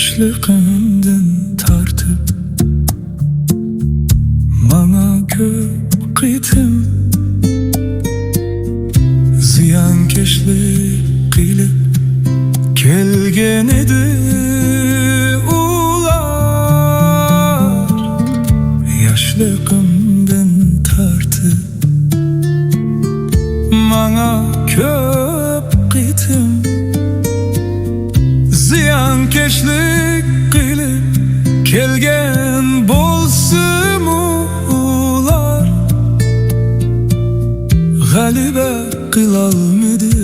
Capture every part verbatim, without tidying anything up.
ياشلىقىمدىن تارتىپ ماڭا كۆپ قېتىم زىيانكەشلىك قىلىپ كەلگەن ئىدى ئۇلار. ياشلىقىمدىن تارتىپ ماڭا كۆپ قېتىم زىيانكەشلىك قىلىپ كەلگەن بولسىمۇ ئۇلار، غەلىبە قىلالمىدى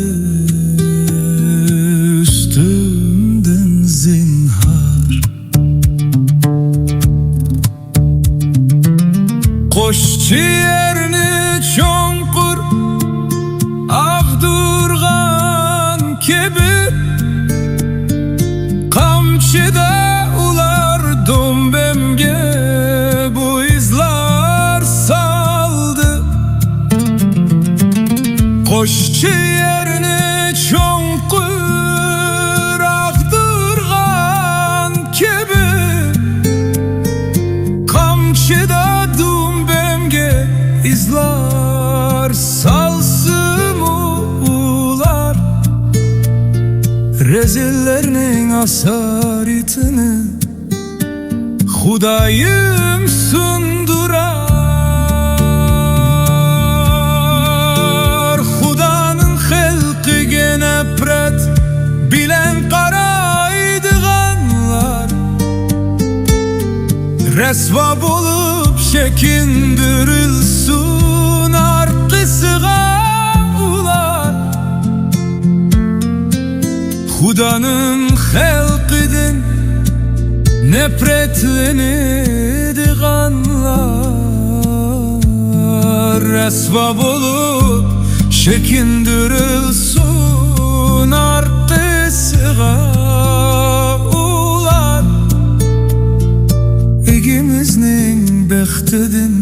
ئۈستۈمدىن زىنھار. قوشچى يەرنى چوڭقۇر ئاغدۇرغان كېبى، قامچىدا ئۇلار دۈمبەمگە بۇ ئىزلار سالدى. قوشچى يەرنى چوڭقۇر ئاغدۇرغان كېبى، قامچىدا دۈمبەمگە ئىزلار سالسىمۇ ئۇلار، رەزىللەرنىڭ ئاسارىتىنى خۇدايىم سۇندۇرار. خۇدانىڭ خەلقىگە نەپرەت بىلەن قارايدىغانلار، رەسۋا بولۇپ چېكىندۈرۈلسۇن ئارقىسىغا ئۇلار. خۇدانىڭ خەلقىدىن نەپرەتلىنىدىغانلار، رەسۋا بولۇپ چېكىندۈرۈلسۇن ئارقىسىغا ئۇلار. ئىگىمىزنىڭ بەختىدىن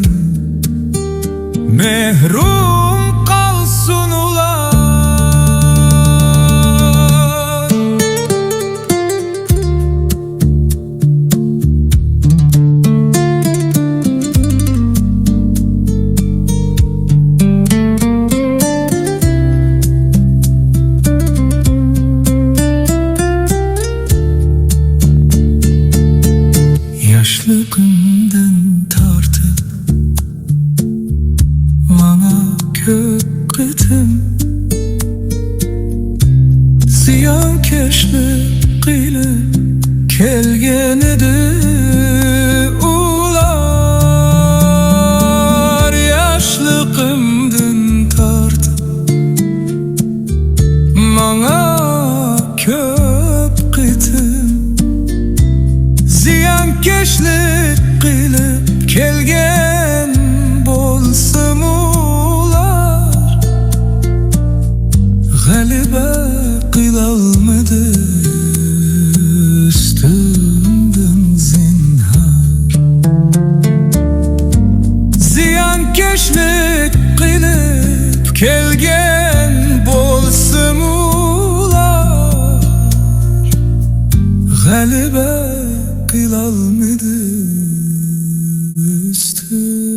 مەھرۇم قالسۇن ئۇلار. ياشلىقىمدىن تارتىپ ماڭا كۆپ قېتىم زىيانكەشلىك قىلىپ كەلگەن ئىدى ئۇلار. ياشلىقىمدىن تارتىپ ماڭا كۆپ قېتىم زىيانكەشلىك قىلىپ كەلگەن بولسىمۇ ئۇلار، غەلىبە قىلالمىدى ئۈستۈمدىن زىنھار. زىيانكەشلىك قىلىپ كەلگەن بولسىمۇ ئۇلار، غەلىبە قىلالمىدى ئۈستۈمدىن.